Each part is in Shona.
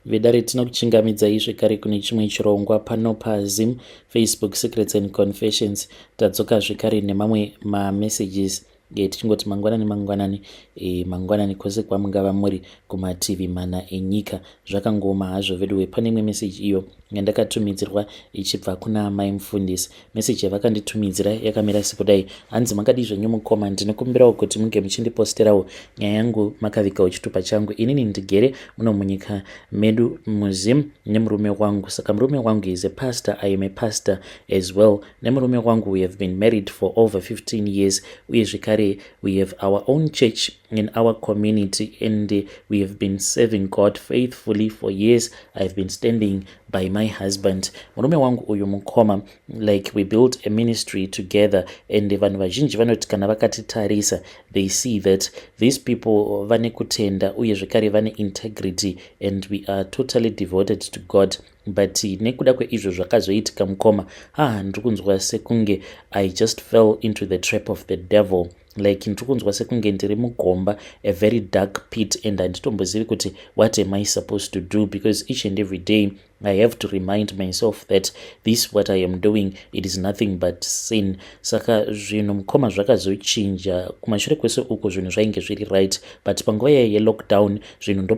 Vedare, tinokuchingamidzai zvekare kune chimwe chirongwa pano paZim Facebook Secrets and Confessions. Tadzoka zvekare nemamwe mamessages tichingoti mangwanani mangwanani, mangwanani kwose kwamungava muri kumativi mana enyika. Zvakangoma hazvo veduwe. Pane imwe meseji iyo yandakatumidzirwa ichibva kuna mai mufundisi. Meseji yavakanditumidzira yakamira sekudai. Hanzi, "Makadii zvenyu mukoma? Ndinokumbirawo kuti munge muchindiposterawo nyaya yangu makavigawo chitupa changu. Inini ndigere muno munyika medu muZim nemurume wangu. Saka murume wangu is a pastor, I am a pastor as well. Nemurume wangu we have been married for over 15 years, uye zvekare we have our own church in our community and we have been serving God faithfully for years. I've been standing by my husband." Murume wangu uyu mukoma, like we built a ministry together and vanhu vazhinji vanoti kana vakatitarisa, they see that these people vane kutenda uye zvekare vane integrity and we are totally devoted to God. But nekuda kweizvo zvakazoitika mukoma, ha, ndiri kunzwa sekunge I just fell into the trap of the devil. Like ndiri kunzwa sekunge ndiri mugomba, a very dark pit, and handitombozivi kuti what am I supposed to do, because each and every day I have to remind myself that this what I am doing, it is nothing but sin. Saka zvinhu mukoma zvakazochinja. Kumashure kwese uko zvinhu zvainge zviri right, but panguva iya yelockdown zvinhu ndo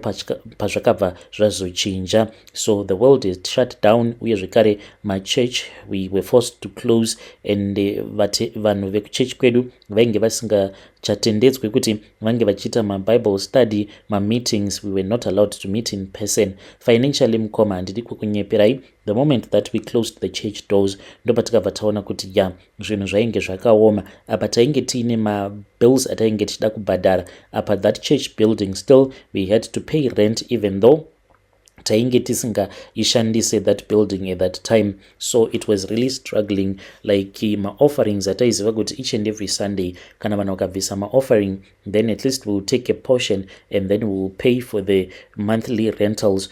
pazvakabva zvazochinja. So the world is shut down, uye zvekare machurch, we were forced to close and vanhu vekuchechi kwedu vainge vasingachatendedzwe kuti vange vachiita mabible study, mameetings. We were not allowed to meet in person. Financially mukoma, handidi kukunyeperai, the moment that we closed the church doors, ndopatikabva taona kuti ya, zvinhu zvainge zvakaoma. Apa tainge tiine mabills atainge tichida kubhadhara. Apa that church building, still we had to pay rent even though tainge tisingaishandise that building at that time. So it was really struggling. Like maofferings ataiziva kuti each and every Sunday kana vanhu vakabvisa maoffering, then at least we'll take a portion and then we'll pay for the monthly rentals.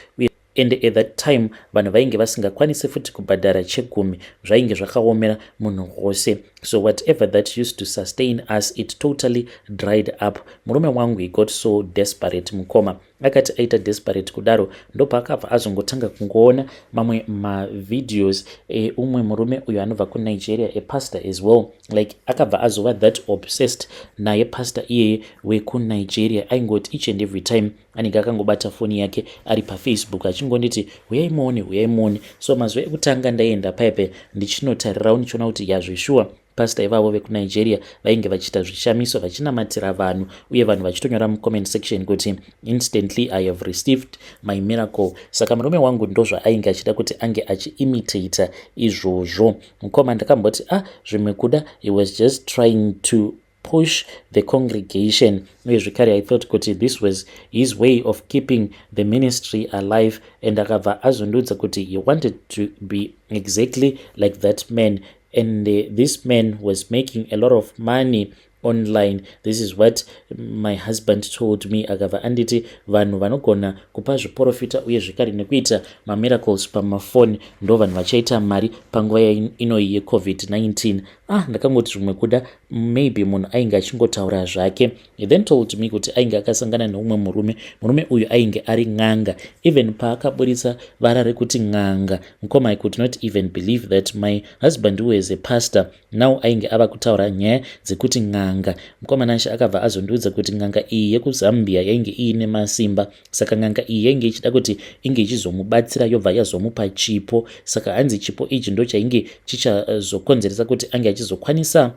And at that time vanhu vainge vasingakwanisi futi kubhadhara chegumi, zvainge zvakaomera munhu wose. So whatever that used to sustain us, it totally dried up. Murume wangu, he got so desperate mukoma. Akati aita desperate kudaro, ndopaakabva azongotanga kungoona mamwe mavideos eumwe murume uyo anobva kuNigeria, apastor as well. Like akabva azova that obsessed naye pastor iyeye wekuNigeria. Aingoti each and every time anenge akangobata foni yake ari paFacebook achingonditi, "Huyai muone, huyai muone." So mazuva ekutanga ndaienda paipe ndichinotarirawo, ndichiona kuti yazveshuwa pastor ivavo vekuNigeria vainge vachiita zvishamiso, vachinamatira vanhu, uye vanhu vachitonyora mucomment section kuti, "Instantly I have received my miracle." Saka murume wangu ndozvaainge achida kuti ange achiimitata izvozvo. Mukoma, ndakamboti, "Ah, zvimwe kuda he was just trying to push the congregation." Uye zvekare I thought kuti this was his way of keeping the ministry alive. And akabva azondiudza kuti he wanted to be exactly like that man and this man was making a lot of money online. This is what my husband told me. Akabva anditi vanhu vanogona kupa zviprofita uye zvekare nekuita mamiracles pamafoni ndo vanhu vachaita mari panguva inoyi yeCOVID-19. Ah, ndakangoti zvimwe kuda maybe munhu ainge achingotaura zvake. He then told me kuti ainge akasangana neumwe murume. Murume uyu ainge ari n'anga. Even paakaburitsa vara rekuti n'anga mukoma, I could not even believe that my husband, who is a pastor now, ainge ava kutaura nyaya dzekuti n'anga. Mukoma Nashe, akabva azondiudza kuti n'anga iyi yekuZambia yainge iine masimba. Saka n'anga iyi yainge ichida kuti inge ichizomubatsira, yobva yazomupa chipo. Saka hanzi chipo ichi ndo chainge chichazokonzeresa kuti ange achizokwanisa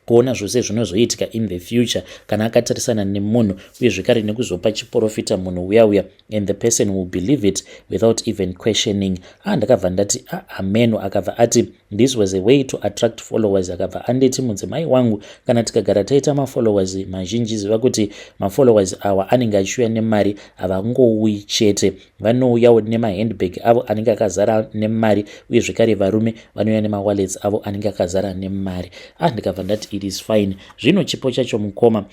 kuona zvose zvinozoitika in the future kana akatarisana nemunhu, uye zvekare nekuzopa chiprofita munhu uya uya, and the person will believe it without even questioning. Ah, ndakabva ndati, "Ah, ameno." Akabva ati this was a way to attract followers. Akabva anditi mudzimai wangu, kana tikagara taita mafollowers mazhinji, ziva kuti mafollowers awa anenge achiuya nemari. Havangouyi chete, vanouyawo nemahandbag avo anenge akazara nemari, uye zvekare varume vanouya nemawallets avo anenge akazara nemari. Ah, ndikabva ndati it is fine. Zvino chipo chacho mukoma,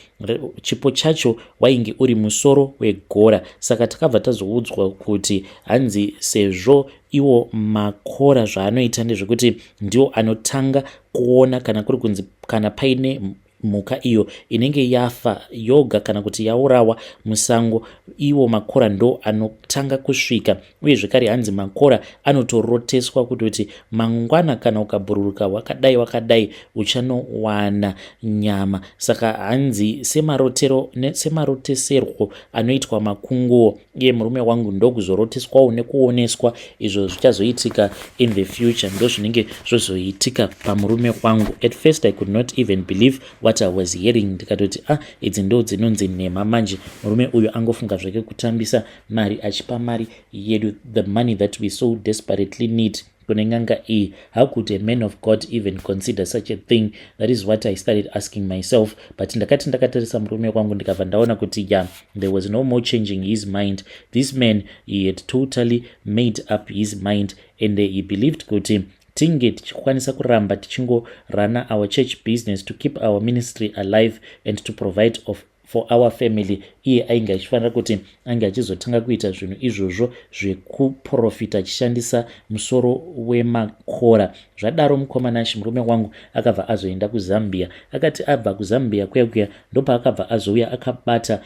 chipo chacho wainge uri musoro wegora. Saka takabva tazoudzwa kuti hanzi sezvo iwo makora, zvaanoita ndezvekuti ndiwo anotanga kuona kana kuri kunzi kana paine Mhuka iyo inenge yafa yoga kana kuti yaurawa musango, iwo makora ndo anotanga kusvika. Uye zvekare hanzi makora anotoroteswa kutoti mangwana kana ukabhururuka wakadai wakadai uchanowana nyama. Saka hanzi semarotero semaroteserwo anoitwa makunguo, iye murume wangu ndokuzoroteswawo nekuoneswa izvo zvichazoitika in the future, ndo zvinenge zvozoitika pamurume wangu. At first I could not even believe what I was hearing. Ndikatoti, "Ah, idzi ndo dzinonzi nhema manje. Murume uyu angofunga zvake kutambisa mari, achipa mari yedu, the money that we so desperately need, kune n'anga iyi. How could a man of God even consider such a thing?" That is what I started asking myself. But ndakati ndakatarisa murume wangu, ndikabva ndaona kuti ya, there was no more changing his mind. This man, he had totally made up his mind and he believed kuti tinge tichikwanisa kuramba tichingorana our church business to keep our ministry alive and to provide for our family, iye ainge achifanira kuti ange achizotanga kuita zvinhu izvozvo zvekuprofita achishandisa musoro wemakora. Zvadaro, mukoma Nashi, murume wangu akabva azoenda kuZambia. Akati abva kuZambia kuya kuya, ndopaakabva azouya akabata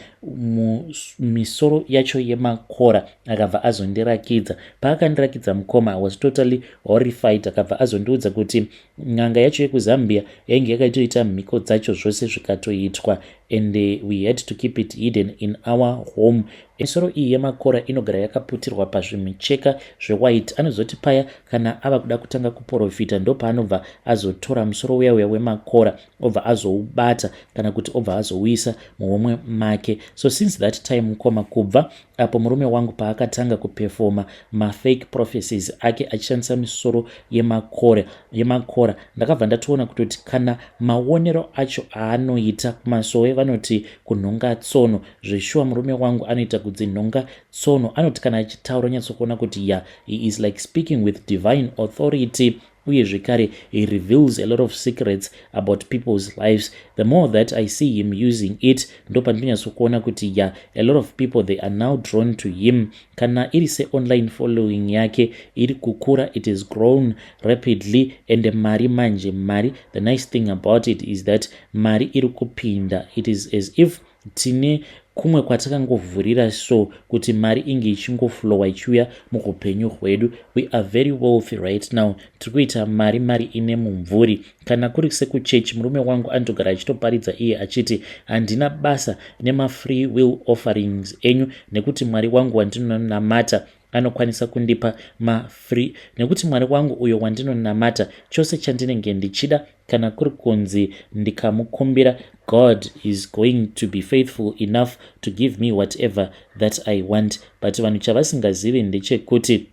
misoro yacho yemakora, akabva azondirakidza. Paakandirakidza, mukoma, I was totally horrified. Akabva azondiudza kuti n'anga yacho yekuZambia yainge yakatoita mhiko dzacho zvose zvikatoitwa, and we had to keep it hidden in our home. Misoro iyi yemakora inogara yakaputirwa pazvimicheka zvewhite. Anozoti paya kana ava kuda kutanga kuprofita, ndopaanobva azotora musoro uya uya wemakora, obva azoubata kana kuti obva azouisa muhomwe make. So since that time, mukoma, kubva apo murume wangu paakatanga kupefoma mafake prophecies ake achishandisa misoro yemakora, ndakabva ndatoona kutoti kana maonero acho aanoita kumasowe, vanoti kunhonga tsono, zveshuwa murume wangu anoita kudzinhonga tsono. Anoti kana achitaura, nyatsokuona kuti ya, he is like speaking with divine authority. Uye zvekare he reveals a lot of secrets about people's lives. The more that I see him using it, ndo pandinonyatsokuona kuti ya, a lot of people, they are now drawn to him. Kana iri seonline following yake iri kukura, it is grown rapidly. And mari manje, mari, the nice thing about it is that mari iri kupinda. It is as if tine kumwe kwatakangovhurira so kuti mari inge ichingoflowa ichiuya muupenyu hwedu. We are very wealthy right now. Tiri kuita mari, mari ine mumvuri. Kana kuri sekuchechi, murume wangu anotogara achitoparidza iye achiti, "Handina basa nemafree will offerings enyu, nekuti Mwari wangu wandinonamata anokwanisa kundipa mafree, nekuti Mwari wangu uyo wandinonamata, chose chandinenge ndichida, kana kuri kunzi ndikamukumbira, God is going to be faithful enough to give me whatever that I want." But vanhu chavasingazivi ndechekuti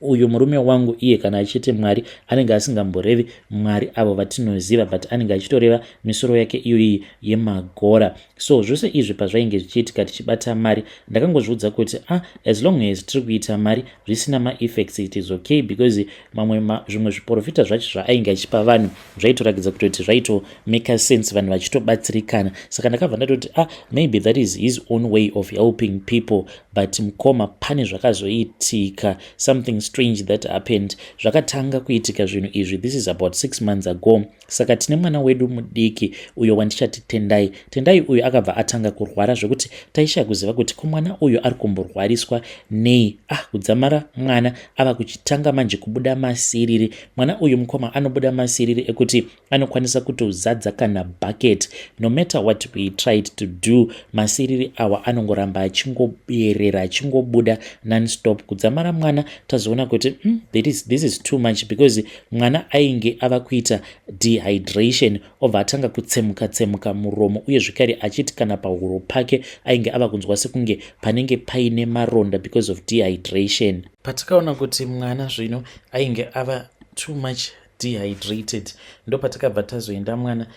uyu murume wangu iye kana achiti Mwari, anenge asingamborevi Mwari avo vatinoziva, but anenge achitoreva misoro yake iyoyi yemagora. So zvose izvi pazvainge zvichiitika, tichibata mari, ndakangozviudza kuti, ah, as long as tiri kuita mari zvisina maeffects, it is okay, because mamwe zvimwe zviprofita zvacho zvaainge achipa vanhu zvaitorakidza kutoti zvaitomake sense, vanhu vachitobatsirikana. Saka ndakabva ndatoti, "Ah, maybe that is his own way of helping people." But mukoma, pane zvakazoitika, something strange that happened. Zvakatanga kuitika zvinhu izvi, this is about 6 months ago. Saka tine mwana wedu mudiki uyo wandichati Tendai. Tendai uyu akabva atanga kurwara zvekuti taishaya kuziva kuti ko mwana uyu ari kumborwariswa nei. Ah, kudzamara mwana ava kuchitanga manje kubuda masiriri. Mwana uyu, mukoma, anobuda masiriri ekuti anokwanisa kutozadza kana bucket. No matter what we tried to do, masiriri awa anongoramba achingoberera, achingobuda nonstop, kudzamara mwana tazoona kuti this is too much, because mwana ainge ava kuita dehydration, obva atanga kutsemuka tsemuka muromo, uye zvekare achiti kana pahuro pake ainge ava kunzwa sekunge panenge paine maronda because of dehydration. Patakaona kuti mwana zvino ainge ava too much dehydrated, ndopatakabva tazoenda mwana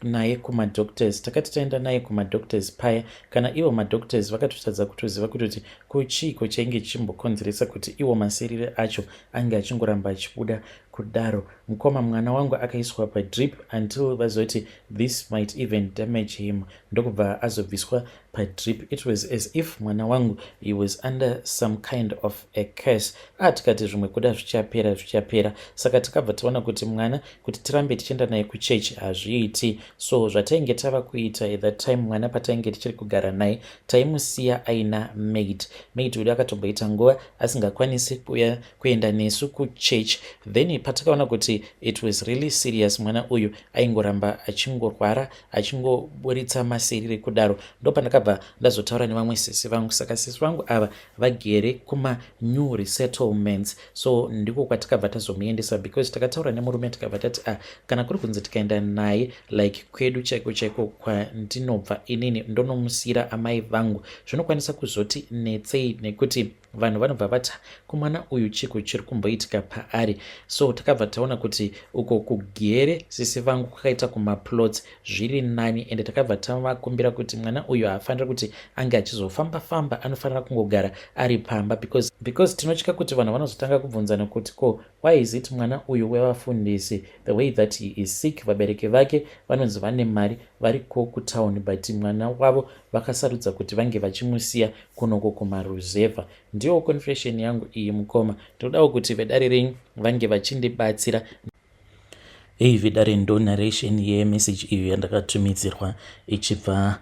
naye kumadoctors. Takati taenda naye kumadoctors paya, kana ivo madoctors vakatotadza kutoziva kutoti Ko chiiko chainge chichimbokonzeresa kuti iwo masiriri acho ange achingoramba achibuda kudaro? Mukoma, mwana wangu akaiswa padrip until vazoti this might even damage him, ndokubva azobviswa padrip. It was as if mwana wangu, he was under some kind of a curse. Ah, tikati zvimwe kuda zvichapera, zvichapera. Saka takabva taona kuti mwana, kuti tirambe tichienda naye kuchechi, hazviiti. So zvatainge tava kuita at that time, mwana patainge tichiri kugara naye, taimusiya aina maid. Maid wedu akatomboita nguva asingakwanisi kuya kuenda nesu kuchechi. Then patakaona kuti it was really serious, mwana uyu aingoramba achingorwara, achingoburitsa masiriri kudaro, ndo pandakabva ndazotaura nevamwe sisi vangu. Saka sisi vangu ava vagere kumanew resettlements, so ndiko kwatikabva tazomuendesa, because takataura nemurume, tikabva tati, ah, kana kuri kunzi tikaenda naye like kwedu chaiko chaiko kwandinobva inini, ndonomusiyira amai vangu, zvinokwanisa kuzoti netsei, nekuti vanhu vanobva vati, "Kumwana uyu chiko chiri kumboitika paari?" So takabva taona kuti uko kugere sisi vangu kwakaita kumaplots zviri nani, ende takabva tavakumbira kuti mwana uyu haafaniri kuti ange achizofamba famba, anofanira kungogara ari pamba, because tinotya kuti vanhu vanozotanga kubvunzana kuti, "Ko, why is it mwana uyu wevafundisi, the way that he is sick, vabereki vake vanonzi vane mari, variko kutauni, but mwana wavo vakasarudza kuti vange vachimusiya kunoko kumaruzevha?" Ndiyo confession yangu iyi, mukoma. Ndinodawo kuti vedare renyu vange vachindibatsira. Ei vedare, ndo narration yemessage iyo yandakatumidzirwa ichibva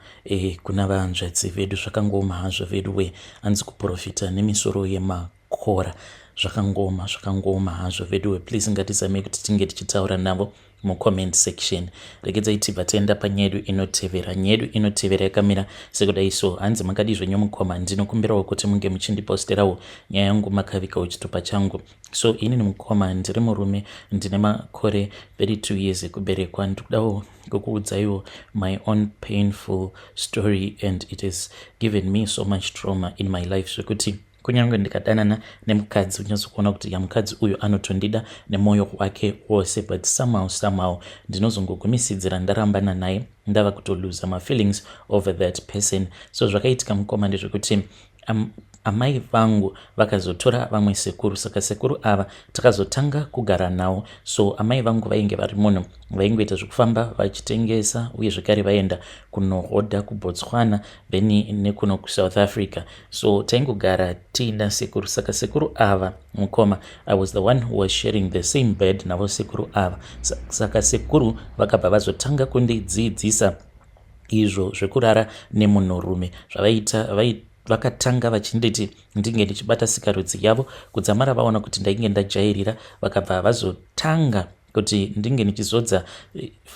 kuna vanzvadzi vedu. Zvakangoma hazvo vedu we. Hanzi kuprofita nemisoro yemakora. Zvakangoma, zvakangoma hazvo vedu. Please, ngatizamei kuti tinge tichitaura navo mucomment section. Regedzai tibva taenda panyedu inotevera. Nyedu inotevera yakamira sekudai so. Hanzi, "Makadi zvenyu mukoma? Ndinokumbirawo kuti munge muchindiposterawo nyaya yangu makavikawo chitupa changu. So inini mukoma, ndiri murume, ndine makore 32 years ekuberekwa. Ndikudawo kukuudzaiwo my own painful story, and it has given me so much trauma in my life, zvekuti kunyange ndikadanana nemukadzi, unyatsokuona kuti ya, mukadzi uyu anotondida nemwoyo wake wose, but somehow, somehow ndinozongogumisidzira ndarambana naye, ndava kutoluza mafeelings over that person. So zvakaitika mukoma ndezvekuti amai vangu vakazotora vamwe sekuru. Saka sekuru ava takazotanga kugara navo. So amai vangu vainge vari munhu vaingoita zvekufamba vachitengesa, uye zvekare vaenda kunohodha kuBotswana, then nekuno kuSouth Africa. So taingogara tiina sekuru. Saka sekuru ava mukoma, I was the one who was sharing the same bed navo sekuru ava. Saka sekuru vakabva vazotanga kundidzidzisa izvo zvekurara nemunhurume. Zvavaita, vakatanga vachinditi ndinge ndichibata sikarudzi yavo. Kudzamara vaona kuti ndainge ndajairira, vakabva vazotanga kuti ndinge ndichizodza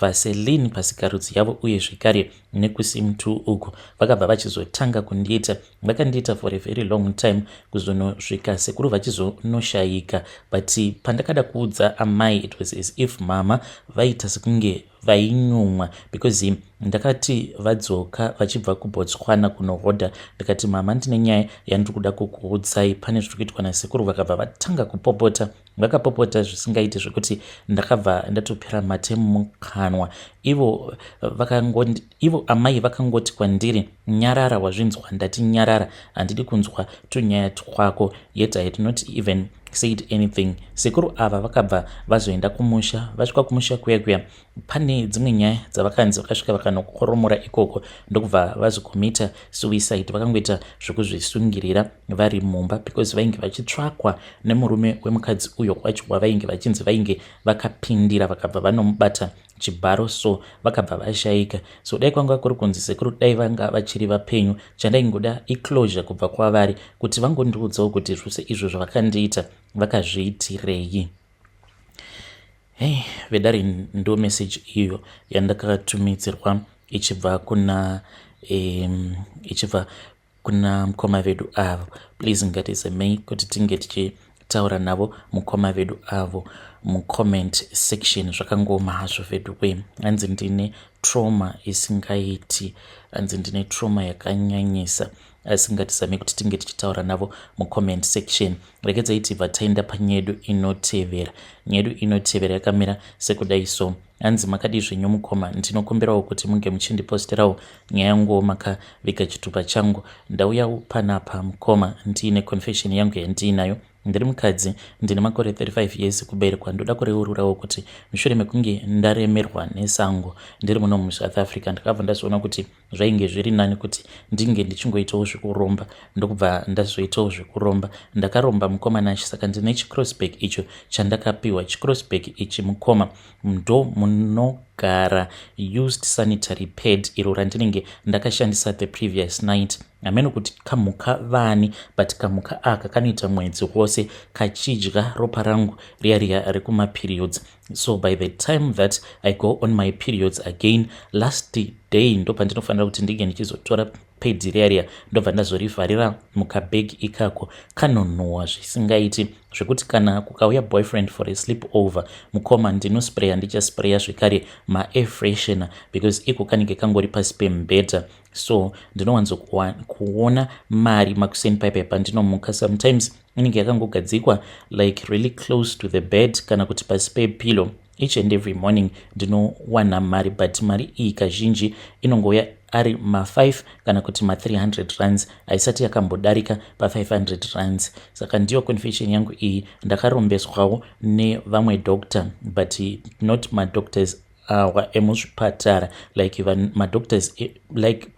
Vaseline pasikarudzi yavo, uye zvekare nekusimtu uku. Vakabva vachizotanga kundiita, vakandiita for a very long time, kuzonosvika sekuru vachizonoshayika. But pandakada kuudza amai, it was as if mama vaita sekunge vainyumwa, because ndakati vadzoka vachibva kuBotswana kunohodha, ndikati, 'Mama, ndine nyaya yandiri kuda kukuudzai, pane zviri kuitwa nasekuru.' Vakabva vatanga kupopota, vakapopota zvisingaiti, zvekuti ndakabva ndatopera mate mukanwa. Ivo amai vakangoti kwandiri, 'Nyarara, wazvinzwa? Ndati nyarara, handidi kunzwa tunyaya twako.' Yet I had not even said anything. Sekuru ava vakabva vazoenda kumusha. Vasvika kumusha kuya kuya, pane dzimwe nyaya dzavakanzi vakasvika vakanokoromora ikoko, ndokubva vazokomita suicide. Vakangoita zvekuzvisungirira vari mumba, because vainge vachitsvakwa nemurume wemukadzi uyo wacho wavainge vachinzi vainge vakapindira. Vakabva vanomubata chibharo, so vakabva vashayika. So dai kwanga kuri kunzi sekuru dai vanga vachiri vapenyu, chandaingoda iclosure kubva kwavari, kuti vangondiudzawo kuti zvose izvo zvavakandiita vakazviitirei." Hei vedare, ndo message iyo yandakatumidzirwa ichibva kuna mukoma vedu avo. Please, ngatizamei kuti tinge tichitaura navo mukoma vedu avo mucomment section. Zvakangoma hazvo vedu we. Hanzi, "Ndine trauma isingaiti." Hanzi, "Ndine trauma yakanyanyisa." Asi ngatizamei kuti tinge tichitaura navo mucomment section. Regedzai tibva taenda panyedu inotevera. Nyedu inotevera yakamira sekudai so. Hanzi makadii zvenyu mukoma, ndinokumbirawo kuti munge muchindiposterawo nyaya yanguwo makaviga chitupa changu. Ndauya panapa mukoma ndiine confession yangu yandiinayo. Ndiri mukadzi ndine makore 35 years kuberekwa. Ndoda kureururawo kuti mushure mekunge ndaremerwa nesango ndiri muno muSouth Africa, ndakabva ndazoona kuti zvainge zviri nani kuti ndinge ndichingoitawo zvekuromba, ndokubva ndazoitawo zvekuromba. Ndakaromba mukoma Nash, saka ndine chicrossback icho chandakapiwa. Chicrossback ichi mukoma ndo munogara used sanitary pad iro randinenge ndakashandisa the previous night. Hameno kuti kamhuka vani, but kamhuka aka kanoita mwedzi wose kachidya ropa rangu riya riya rekumaperiods. So by the time that I go on my periods again, last day ndo pandinofanira kuti ndinge ndichizotora pad riya riya, ndobva ndazorivharira mukabhegi ikako. Kanonhuhwa zvisingaiti, zvekuti kana kukauya boyfriend for a sleep over, mukoma, ndinospraya, ndichaspraya zvekare maair freshener because iko kanenge kangori pasi pemubhedha. So ndinowanzokuona mari makuseni paipai pandinomuka. Sometimes inenge yakangogadzikwa like really close to the bed kana kuti pasi pepillow. Each and every morning ndinowana mari, but mari iyi kazhinji inongouya ari ma5 kana kuti ma300 rands, haisati yakambodarika pa500 rands. Saka ndiyo confession yangu iyi. Ndakarombeswawo nevamwe doctor, but not madoctors awa emuzvipatara, like madoctors, like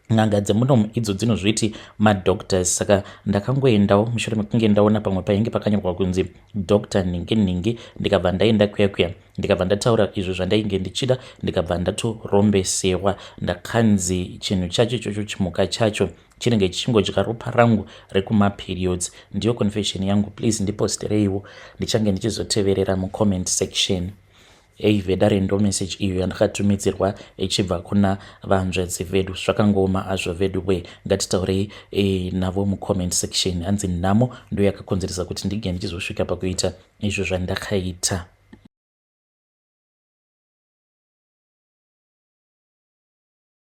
n'anga dzemunomu idzo dzinozviti madoctors. Saka ndakangoendawo mushure mekunge ndaona pamwe painge pakanyorwa kunzi Doctor nhingi nhingi, ndikabva ndaenda kuya kuya, ndikabva ndataura izvo zvandainge ndichida, ndikabva ndatorombesewa. Ndakanzi chinhu chacho ichocho, chimuka chacho chinenge chichingodya ropa rangu rekumaperiods. Ndiyo confession yangu. Please ndipostereiwo, ndichange ndichizoteverera mucomment section. Ei vedare, ndo message iyo yandakatumidzirwa ichibva kuna vanzvadzi vedu. Zvakangoma azvo vedu we. Ngatitaurei navo mucomment section. Hanzi nhamo ndo yakakonzeresa kuti ndinge ndichizosvika pakuita izvo zvandakaita.